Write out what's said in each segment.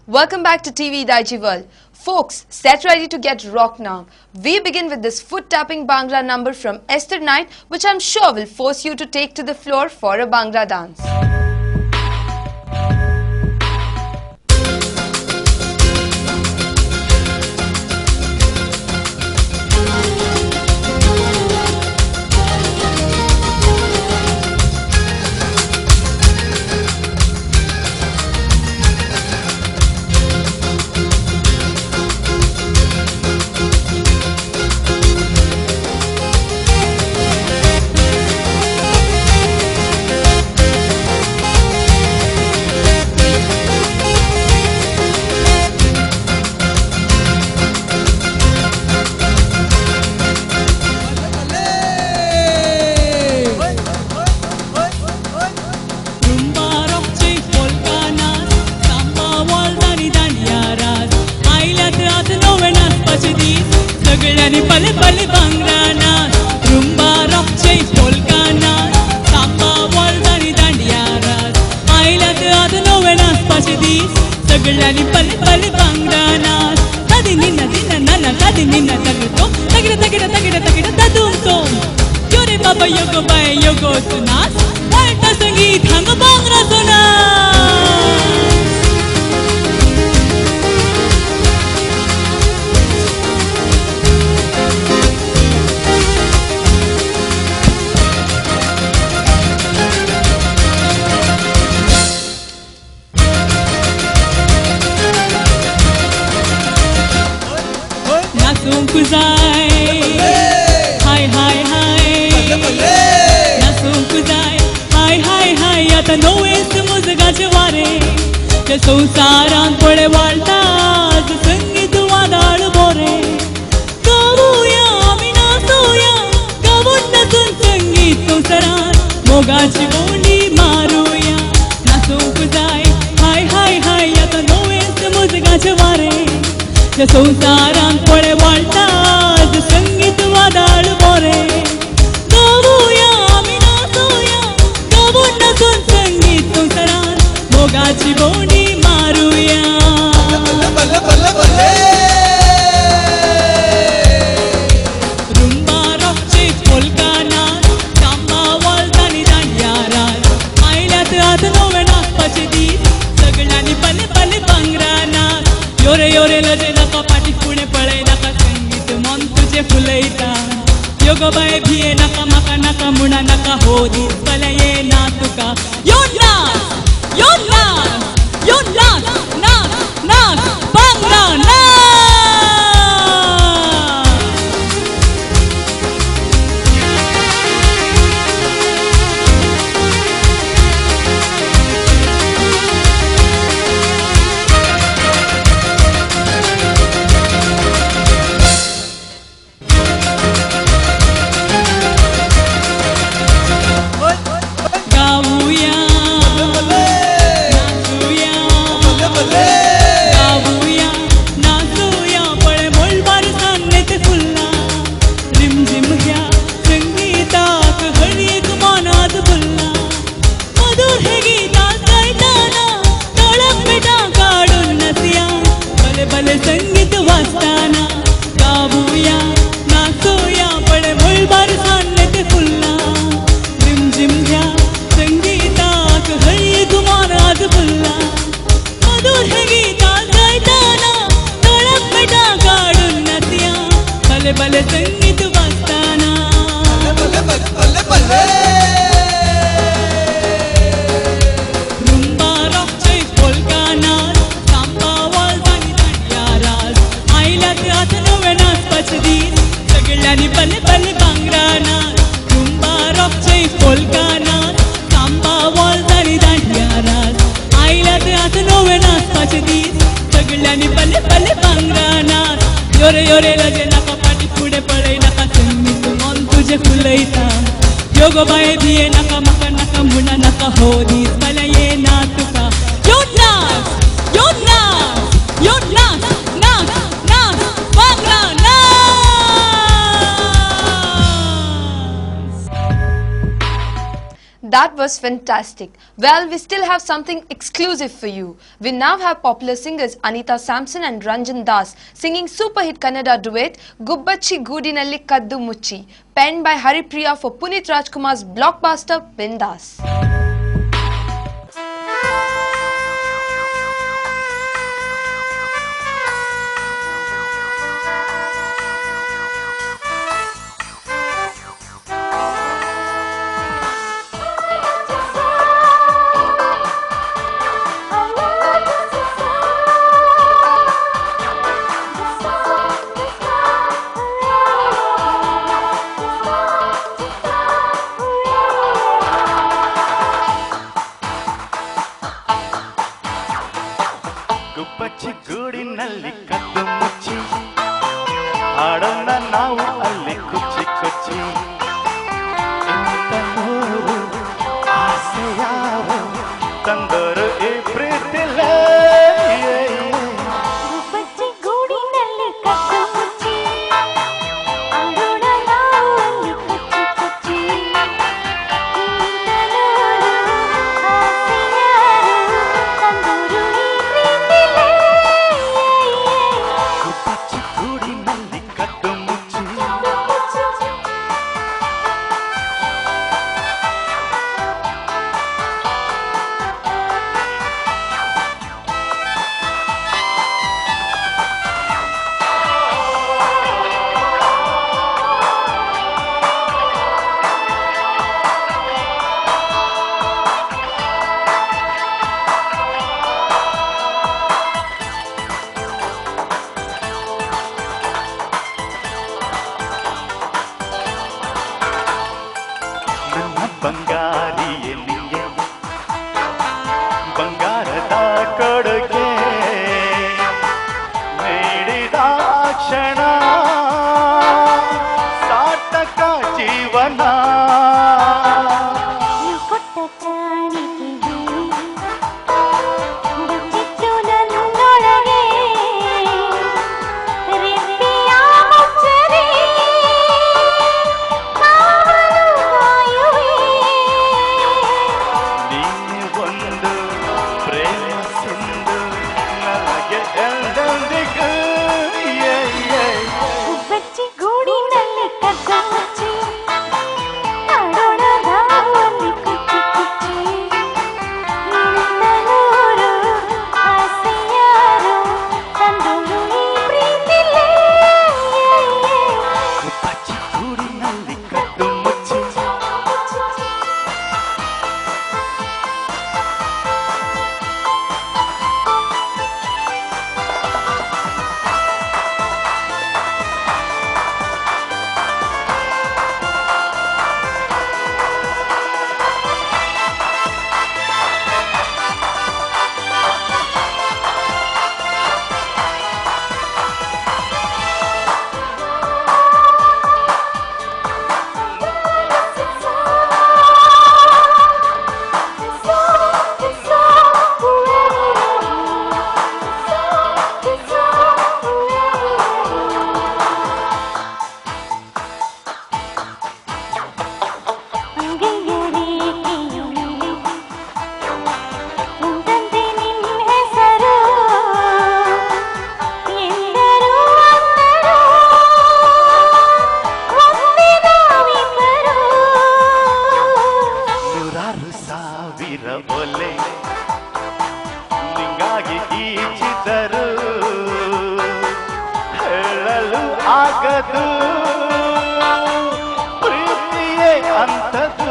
Welcome back to TV Daijiworld. Folks, set ready to get rocked now. We begin with this foot-tapping Bhangra number from Esther Knight, which I'm sure will force you to take to the floor for a Bhangra dance. संसारान पळे वाळटा संगीत वादाळ बोरे गावया आमी नाचोया गावून नाचून संगीत संवसारान मोगाची बोंडी मारुया नाचूंक जाय हाय हाय हाय आतां नवेंच मुजगाचे वारे त्या संवसारान पळे वाळटा संगीत वादाळ बोरे गावया आमी नाचोया गावून नाचून संगीत संवसारान मोगाची बोंडी मारुया. रुंबा रोकचे पोलका नाच तांबा वॉल्तानी दांडिया राज आयल्यात आतां नवे नाचपाचे दीस सगळ्यांनी पले पले भांगरा नाच योरे योरे लजे नाका फाटी फुडें पळय नाका संगीत मन तुजें फुलयता योगो बाय भिये नाका म्हाका नाका म्हणा नाका हो दीस फाल्यां येना तुका यो नाच यो नाच यो नाच नाच नाच भांगरा नाच. That was fantastic. Well, we still have something exclusive for you. We now have popular singers Anita Samson and Ranjan Das singing super hit Kannada duet Gubbachi Gudinalli Kaddu Mucchi, penned by Haripriya for Puneeth Rajkumar's blockbuster Bindaas. ಗುಬ್ಬಚ್ಚಿ ಗೂಡಿನಲ್ಲಿ ಕದ್ದು ಮುಚ್ಚಿ ಹಾಡೋಣ ನಾವು ಅಲ್ಲಿ ಕುಚ್ಚಿ ಕುಚ್ಚಿ ಇಂಥ ನೂರು ಆಸೆಯಾರು ತಂದರು ಈ ಪ್ರೀತಿಲೇ. ಗುಬ್ಬಚ್ಚಿ ಗೂಡಿನಲ್ಲಿ ಕದ್ದು ಮುಚ್ಚಿ ಹಾಡೋಣ ನಾವು ಅಲ್ಲಿ ಕುಚ್ಚಿ ಕುಚ್ಚಿ ಇಂಥ ನೂರು ಆಸೆಯಾರು ತಂದರು ಈ ಪ್ರೀತಿಲೇ. ಗುಬ್ಬಚ್ಚಿ ಗೂಡಿನಲ್ಲಿ ಕದ್ದು ಮುಚ್ಚಿ. ನನ್ನ ಬಂಗಾರಿಯೇ ನಿಂಗೆ ಬಂಗಾರದ ಕೊಡುಗೆ ನೀಡಿದ ಕ್ಷಣ ಸಾರ್ಥಕ ಜೀವನ. ನೀವು ಕೊಟ್ಟ ಕಾಣಿಕೆಯು ಬಚ್ಚಿಟ್ಟು ನನ್ನೊಳಗೆ ರೆಪ್ಪೆಯ ಮುಚ್ಚದೆ ಕಾವಲು ಕಾಯುವೆ. ನೀನೆ ಒಂದು ಪ್ರೇಮ ಸಿಂಧು ನನಗೆ ಎಂದೆಂದಿಗೂ. ಗುಬ್ಬಚ್ಚಿ ಗೂಡಿನಲ್ಲಿ ಕದ್ದು ಮುಚ್ಚಿ ಹಾಡೋಣ ನಾವು ಅಲ್ಲಿ ಕುಚ್ಚಿ ಕುಚ್ಚಿ ನಿನ್ನ ನೂರು ಆಸೆಯಾರು ತಂದರು ಈ ಪ್ರೀತಿಲೇ. ಗುಬ್ಬಚ್ಚಿ ಗೂಡಿನಲ್ಲಿ ಕದ್ದು ಮುಚ್ಚಿ. ನೂರಾರು ಸಾವಿರ ಒಲೆ ನಿಂಗಾಗಿ ಈಚಿದರು ಹೇಳಲು ಆಗದು ಪ್ರೀತಿಯೇ ಅಂತದು.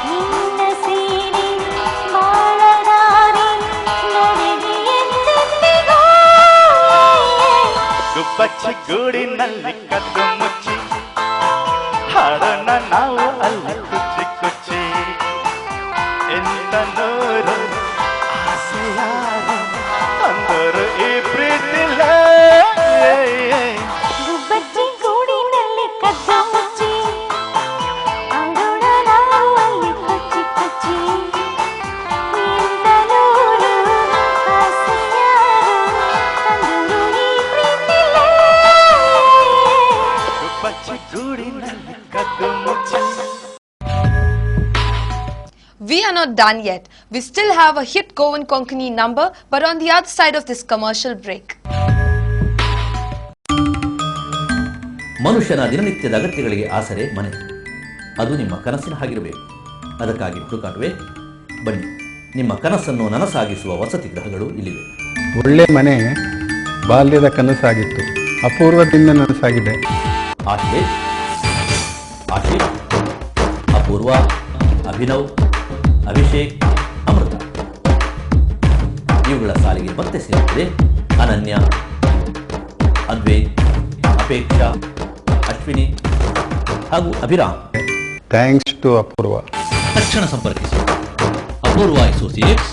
ನಿನ್ನ ಸೇರಿ ಬಾಳದಾರಿ ನಡೆದಿ ಎಂದೆಂದಿಗೂ. ಗುಬ್ಬಚ್ಚಿ ಗೂಡಿನಲ್ಲಿ ಕದ್ದು ಮುಚ್ಚಿ ಹಾಡೋಣ ನಾವು ಅಲ್ಲಿ ಕುಚ್ಚಿ ಕುಚ್ಚಿ ಎಂತ ನೂರು ಆಸೆಯಾರು ತಂದರು ಈ ಪ್ರೀತಿಲೇ. ಗುಬ್ಬಚ್ಚಿ ಗೂಡಿನಲ್ಲಿ ಕದ್ದು ಮುಚ್ಚಿ ಹಾಡೋಣ ನಾವು ಅಲ್ಲಿ ಕುಚ್ಚಿ ಕುಚ್ಚಿ ಇಂಥ ನೂರು ಆಸೆಯಾರು ತಂದರು ಈ ಪ್ರೀತಿಲೇ. we are not done yet. We still have a hit Goan Konkani number, but on the other side of this commercial break. ಮನುಷ್ಯನ ದಿನನಿತ್ಯದ ಅಗತ್ಯಗಳಿಗೆ ಆಸರೆ ಮನೆ. ಅದು ನಿಮ್ಮ ಕನಸಿನ ಹಾಗಿರಬೇಕು. ಅದಕ್ಕಾಗಿ ಹುಡುಕಾಟುವೆ ಬನ್ನಿ. ನಿಮ್ಮ ಕನಸನ್ನು ನನಸಾಗಿಸುವ ವಸತಿ ಗೃಹಗಳು ಇಲ್ಲಿವೆ. ಒಳ್ಳೆ ಮನೆ ಬಾಲ್ಯದ ಕನಸಾಗಿತ್ತು, ಅಪೂರ್ವದಿಂದ ನನಸಾಗಿದೆ. ಆಶ್ಲೇಷ್, ಆಶೀಶ್, ಅಪೂರ್ವ, ಅಭಿನವ್, ಅಭಿಷೇಕ್, ಅಮೃತ ಇವುಗಳ ಸಾಲಿಗೆ ಮತ್ತೆ ಸೇರುತ್ತದೆ ಅನನ್ಯ, ಅದ್ವೈತ್, ಅಪೇಕ್ಷಾ, ಅಶ್ವಿನಿ ಹಾಗೂ ಅಭಿರಾಮ್. Thanks to ಅಪೂರ್ವ. ತಕ್ಷಣ ಸಂಪರ್ಕಿಸಿ Apoorva associates,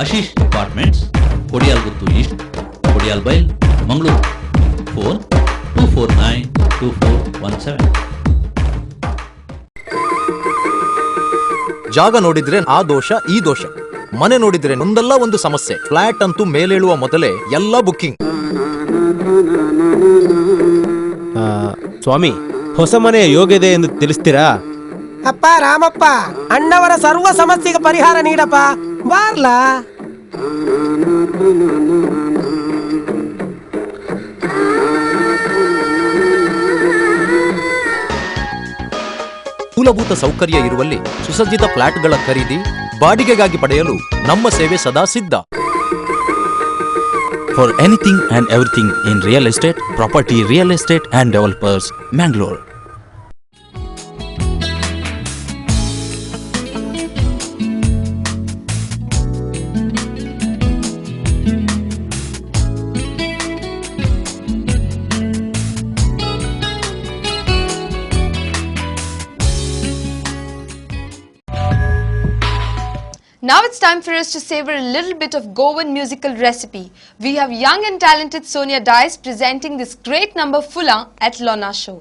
Ashish apartments, Kodialguttu east, Kodialbail, Mangaluru. Phone 2492417. ಜಾಗ ನೋಡಿದ್ರೆ ಆ ದೋಷ ಈ ದೋಷ, ಮನೆ ನೋಡಿದ್ರೆ ಒಂದಲ್ಲ ಒಂದು ಸಮಸ್ಯೆ. ಫ್ಲಾಟ್ ಅಂತೂ ಮೇಲೇಳುವ ಮೊದಲೇ ಎಲ್ಲ ಬುಕ್ಕಿಂಗ್. ಸ್ವಾಮಿ, ಹೊಸ ಮನೆಯ ಯೋಗ್ಯತೆ ಎಂದು ತಿಳಿಸ್ತೀರಾ? ಅಪ್ಪ ರಾಮಪ್ಪ, ಅಣ್ಣವರ ಸರ್ವ ಸಮಸ್ಯೆಗೆ ಪರಿಹಾರ ನೀಡಪ್ಪ. ಬಾರ್ಲಾ. ಮೂಲಭೂತ ಸೌಕರ್ಯ ಇರುವಲ್ಲಿ ಸುಸಜ್ಜಿತ ಫ್ಲಾಟ್ಗಳ ಖರೀದಿ ಬಾಡಿಗೆಗಾಗಿ ಪಡೆಯಲು ನಮ್ಮ ಸೇವೆ ಸದಾ ಸಿದ್ಧ. For anything and everything in real estate, property, real estate and developers, Mangalore. Now it's time for us to savor a little bit of Goan musical recipe. We have young and talented Sonia Dias presenting this great number Fulan at Lona Show.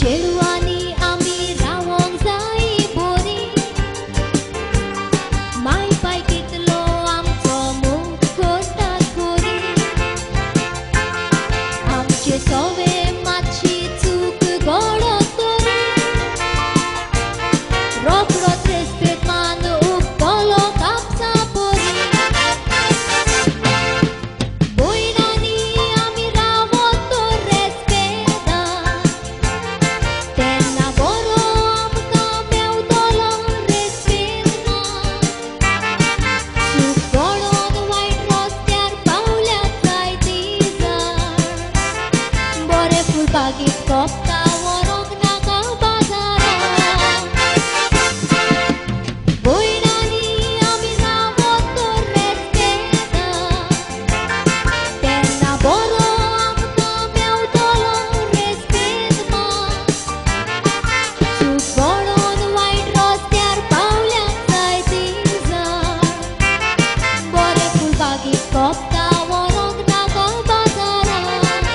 चेडवांनी आमी रावोंक जाय बोरी माय पाय कितलो आमचो मोग करतात गोरी आमचे सवे मातशी चूक घडत तरी रोकडोच रेस्पेद मान उबतलो कापसा परी भयणांनी आमी रावत तर रेस्पेदान तेन्ना बरो आमकां मेवतलो रेस्पेद मान चूक घडोन वायट रस्त्यार पावल्यात जायती जाण बरें फूल बागेंत कोपता व्हरोंक नाका बाजारान भयणांनी आमी रावत तर रेस्पेदान तेन्ना बरो आमकां मेवतलो रेस्पेद मान चूक घडोन वायट रस्त्यार पावल्यात जायती जाण बरें फूल बागेंत कोपता व्हरोंक नाका बाजारान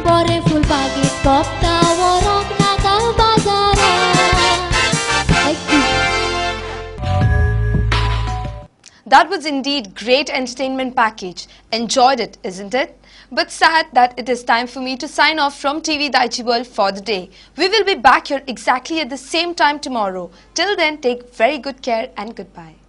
बरें फूल बागेंत कोपता व्हरोंक नाका बाजारान. Thank you. That was indeed great entertainment package. Enjoyed it, isn't it? But sad that it is time for me to sign off from TV Daijiworld for the day. We will be back here exactly at the same time tomorrow. Till then, take very good care and goodbye.